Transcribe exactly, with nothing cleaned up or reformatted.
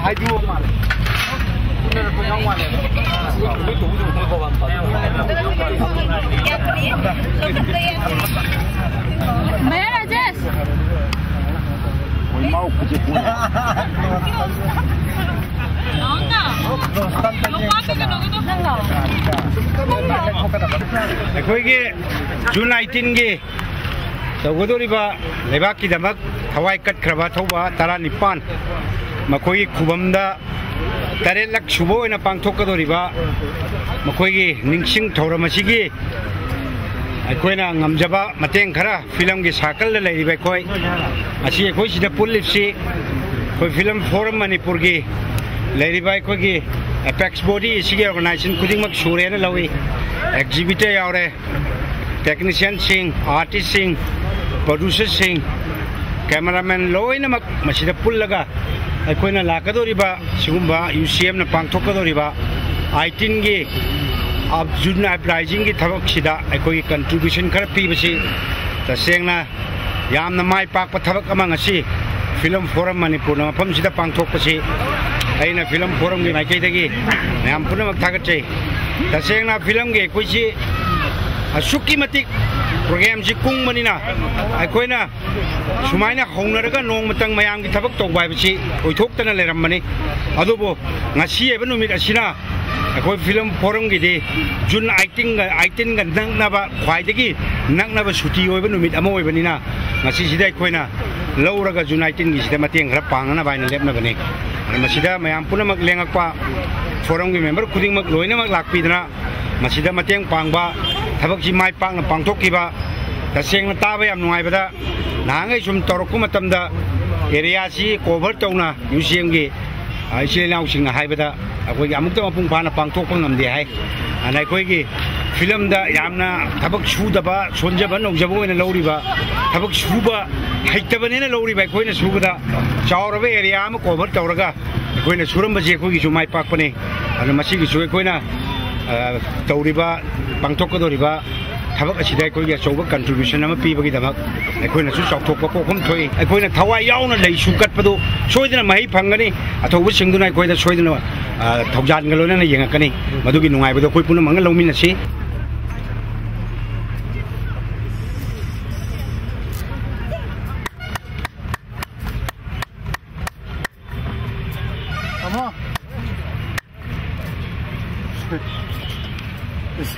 ꯍꯥꯏꯗꯣꯛꯑ ꯃꯥꯜꯂꯦ꯫ ꯃꯌꯥ ꯔꯥꯖꯦꯁ꯫ ꯑꯩꯈꯣꯏꯒꯤ ꯖꯨꯟ ꯑꯩꯠꯇꯤꯟꯒꯤ ꯇꯧꯒꯗꯧꯔꯤꯕ ꯂꯩꯕꯥꯛꯀꯤꯗꯃꯛ ꯊꯋꯥꯏ ꯀꯠꯈ꯭ꯔꯕ ꯑꯊꯧꯕ ꯇꯔꯥꯅꯤꯄꯥꯟ, ꯃꯈꯣꯏꯒꯤ ꯈꯨꯕꯝꯗ ꯇꯔꯦꯠꯂꯛ ꯁꯨꯕ ꯑꯣꯏꯅ ꯄꯥꯡꯊꯣꯛꯀꯗꯧꯔꯤꯕ ꯃꯈꯣꯏꯒꯤ ꯅꯤꯡꯁꯤꯡ ꯊꯧꯔꯝ ꯑꯁꯤꯒꯤ ꯑꯩꯈꯣꯏꯅ ꯉꯝꯖꯕ ꯃꯇꯦꯡ ꯈꯔ, ꯐꯤꯂꯝꯒꯤ ꯁꯥꯔꯀꯜꯗ ꯂꯩꯔꯤꯕ ꯑꯩꯈꯣꯏ, ꯉꯁꯤ ꯑꯩꯈꯣꯏ ꯁꯤꯗ ꯄꯨꯜꯂꯤꯕꯁꯤ ꯑꯩꯈꯣꯏ ꯐꯤꯂꯝ ꯐꯣꯔꯝ ꯃꯅꯤꯄꯨꯔꯒꯤ ꯂꯩꯔꯤꯕ ꯑꯩꯈꯣꯏꯒꯤ ꯑꯦꯄꯦꯛꯁ ꯕꯣꯗꯤ ꯑꯁꯤꯒꯤ ꯑꯣꯔꯒꯅꯥꯏꯖꯦꯁꯟ ꯈꯨꯗꯤꯡꯃꯛ ꯁꯨꯔꯦꯅ ꯂꯧꯏ꯫ ꯑꯦꯛꯖꯤꯕꯤꯇꯔ ꯌꯥꯎꯔꯦ, ꯇꯦꯛꯅꯤꯁꯤꯌꯟꯁꯤꯡ, ꯑꯥꯔꯇꯤꯁꯁꯤꯡ, ꯄ꯭ꯔꯣꯗ꯭ꯌꯨꯁꯔꯁꯤꯡ, ꯀꯦꯃꯦꯔꯥꯃꯦꯟ ꯂꯣꯏꯅꯃꯛ ꯃꯁꯤꯗ ꯄꯨꯜꯂꯒ ꯑꯩꯈꯣꯏꯅ ꯂꯥꯛꯀꯗꯧꯔꯤꯕ ꯁꯤꯒꯨꯝꯕ ꯌꯨ ꯁꯤ ꯑꯦꯝꯅ ꯄꯥꯡꯊꯣꯛꯀꯗꯧꯔꯤꯕ ꯑꯩꯠꯇꯤꯟꯒꯤ ꯖꯨꯟ ꯑꯞꯔꯥꯏꯖꯤꯡꯒꯤ ꯊꯕꯛꯁꯤꯗ ꯑꯩꯈꯣꯏꯒꯤ ꯀꯟꯇ꯭ꯔꯤꯕ꯭ꯌꯨꯁꯟ ꯈꯔ ꯄꯤꯕꯁꯤ ꯇꯁꯦꯡꯅ ꯌꯥꯝꯅ ꯃꯥꯏ ꯄꯥꯛꯄ ꯊꯕꯛ ꯑꯃ ꯉꯁꯤ ꯐꯤꯂꯝ ꯐꯣꯔꯝ ꯃꯅꯤꯄꯨꯔꯅ ꯃꯐꯝꯁꯤꯗ ꯄꯥꯡꯊꯣꯛꯄꯁꯤ ꯑꯩꯅ ꯐꯤꯂꯝ ꯐꯣꯔꯝꯒꯤ ꯃꯥꯏꯀꯩꯗꯒꯤ ꯃꯌꯥꯝ ꯄꯨꯝꯅꯃꯛ ꯊꯥꯒꯠꯆꯩ꯫ ꯇꯁꯦꯡꯅ ꯐꯤꯂꯝꯒꯤ ꯑꯩꯈꯣꯏꯁꯤ ꯑꯁꯨꯛꯀꯤ ꯃꯇꯤꯛ ꯄ꯭ꯔꯣꯒ꯭ꯔꯥꯝꯁꯤ ꯀꯨꯡꯕꯅꯤꯅ ꯑꯩꯈꯣꯏꯅ ꯁꯨꯃꯥꯏꯅ ꯍꯧꯅꯔꯒ ꯅꯣꯡꯃꯇꯪ ꯃꯌꯥꯝꯒꯤ ꯊꯕꯛ ꯇꯧꯕ ꯍꯥꯏꯕꯁꯤ ꯑꯣꯏꯊꯣꯛꯇꯅ ꯂꯩꯔꯝꯕꯅꯤ꯫ ꯑꯗꯨꯕꯨ ꯉꯁꯤ ꯍꯥꯏꯕ ꯅꯨꯃꯤꯠ ꯑꯁꯤꯅ ꯑꯩꯈꯣꯏ ꯐꯤꯂꯝ ꯐꯣꯔꯝꯒꯤꯗꯤ ꯖꯨꯟ ꯑꯩꯠꯇꯤꯟꯒ, ꯑꯩꯠꯇꯤꯟꯒ ꯅꯛꯅꯕ, ꯈ꯭ꯋꯥꯏꯗꯒꯤ ꯅꯛꯅꯕ ꯁꯨꯇꯤ ꯑꯣꯏꯕ ꯅꯨꯃꯤꯠ ꯑꯃ ꯑꯣꯏꯕꯅꯤꯅ, ꯉꯁꯤꯁꯤꯗ ꯑꯩꯈꯣꯏꯅ ꯂꯧꯔꯒ ꯖꯨꯟ ꯑꯩꯠꯇꯤꯟꯒꯤꯁꯤꯗ ꯃꯇꯦꯡ ꯈꯔ ꯄꯥꯡꯅꯅꯕ ꯍꯥꯏꯅ ꯂꯦꯞꯅꯕꯅꯤ꯫ ꯑꯗꯨꯅ ꯃꯁꯤꯗ ꯃꯌꯥꯝ ꯄꯨꯝꯅꯃꯛ ꯂꯦꯡꯉꯛꯄ, ꯐꯣꯔꯝꯒꯤ ꯃꯦꯝꯕꯔ ꯈꯨꯗꯤꯡꯃꯛ ꯂꯣꯏꯅꯃꯛ ꯂꯥꯛꯄꯤꯗꯅ ꯃꯁꯤꯗ ꯃꯇꯦꯡ ꯄꯥꯡꯕ, ꯊꯕꯛꯁꯤ ꯃꯥꯏ ꯄꯥꯛꯅ ꯄꯥꯡꯊꯣꯛꯈꯤꯕ, ꯇꯁꯦꯡꯅ ꯇꯥꯕ ꯌꯥꯝ ꯅꯨꯡꯉꯥꯏꯕꯗ, ꯅꯍꯥꯟꯈꯩ ꯁꯨꯝ ꯇꯧꯔꯛꯄ ꯃꯇꯝꯗ ꯑꯦꯔꯤꯌꯥꯁꯤ ꯀꯣꯚꯔ ꯇꯧꯅ ꯌꯨ ꯁꯤ ꯑꯦꯝꯒꯤ, ꯑ, ꯏꯆꯤꯜ ꯏꯅꯥꯎꯁꯤꯡꯅ ꯍꯥꯏꯕꯗ ꯑꯩꯈꯣꯏꯒꯤ ꯑꯃꯨꯛꯇ ꯃꯄꯨꯡ ꯐꯥꯅ ꯄꯥꯡꯊꯣꯛꯄ ꯉꯝꯗꯦ ꯍꯥꯏ꯫ ꯑꯗꯨꯅ ꯑꯩꯈꯣꯏꯒꯤ ꯐꯤꯂꯝꯗ ꯌꯥꯝꯅ ꯊꯕꯛ ꯁꯨꯗꯕ, ꯁꯣꯟꯖꯕ ꯅꯧꯖꯕ ꯑꯣꯏꯅ ꯂꯧꯔꯤꯕ, ꯊꯕꯛ ꯁꯨꯕ ꯍꯩꯇꯕꯅꯦꯅ ꯂꯧꯔꯤꯕ ꯑꯩꯈꯣꯏꯅ ꯁꯨꯕꯗ ꯆꯥꯎꯔꯕ ꯑꯦꯔꯤꯌꯥ ꯑꯃ ꯀꯣꯚꯔ ꯇꯧꯔꯒ ꯑꯩꯈꯣꯏꯅ ꯁꯨꯔꯝꯕꯁꯤ ꯑꯩꯈꯣꯏꯒꯤꯁꯨ ꯃꯥꯏ ꯄꯥꯛꯄꯅꯤ꯫ ꯑꯗꯨꯅ ꯃꯁꯤꯒꯤꯁꯨ ꯑꯩꯈꯣꯏꯅ, ꯑ, ꯇꯧꯔꯤꯕ, ꯄꯥꯡꯊꯣꯛꯀꯗꯧꯔꯤꯕ ꯊꯕꯛ ꯑꯁꯤꯗ ꯑꯩꯈꯣꯏꯒꯤ ꯑꯆꯧꯕ contribution ꯑꯃ ꯄꯤꯕꯒꯤꯗꯃꯛ ꯑꯩꯈꯣꯏꯅꯁꯨ ꯆꯥꯎꯊꯣꯛꯄ ꯄꯣꯛꯐꯝ ꯊꯣꯛꯏ꯫ ꯑꯩꯈꯣꯏꯅ ꯊꯋꯥꯏ ꯌꯥꯎꯅ ꯂꯩꯁꯨ ꯀꯠꯄꯗꯨ ꯁꯣꯏꯗꯅ ꯃꯍꯩ ꯐꯪꯒꯅꯤ꯫ ꯑꯊꯧꯕꯁꯤꯡꯗꯨꯅ ꯑꯩꯈꯣꯏꯗ ꯁꯣꯏꯗꯅ, ꯑ, ꯊꯧꯖꯥꯜꯒ ꯂꯣꯏꯅꯅ ꯌꯦꯡꯉꯛꯀꯅꯤ꯫ ꯃꯗꯨꯒꯤ ꯅꯨꯡꯉꯥꯏꯕꯗꯣ ꯑꯩꯈꯣꯏ ꯄꯨꯝꯅꯃꯛꯅ ꯂꯧꯃꯤꯟꯅꯁꯤ꯫